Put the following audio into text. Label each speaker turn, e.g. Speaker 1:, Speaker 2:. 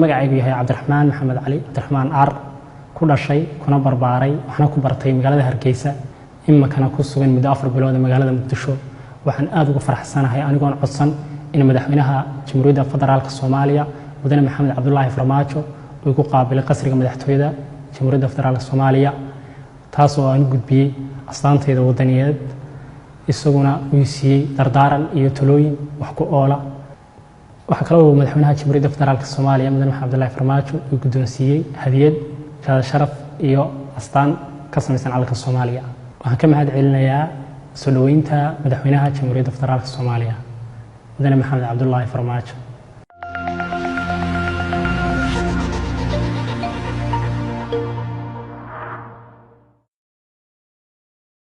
Speaker 1: Magacaygu yahay Cabdiraxmaan Maxamed Cali, Cabdiraxmaan Aar, ku dhashay kuna barbaaray waxna ku bartay magaalada Hargeysa, iminkana ku sugan muddo 4 bilood magaalada Muqdisho. Waxaan aada uga faraxsanahay anigoon codsan in madaxweynaha Jamhuuriyadda Federaalka Soomaaliya, Mudane Maxamed Cabdulaahi Farmaajo, uu igu qaabilay qasriga madaxtooyada Jamhuuriyadda Federaalka Soomaaliya, taas oo aan u gudbiyey astaantayda wadaniyeed, isaguna uu siiyey dardaaran iyo talooyin wax ku oola. Waxaa kale uu madaxweynaha Jamhuuriyadda Federaalka Soomaaliya, Mudane Maxamed Cabdulaahi Farmaajo, uu guddoonsiiyey hadiyad shahaado sharaf iyo astaan ka samaysan calanka Soomaaliya. Waxaan ka mahad celinayaa soo dhoweynta madaxweynaha Jamhuuriyadda Federaalka Soomaaliya, Mudane Maxamed Cabdulaahi Farmaajo.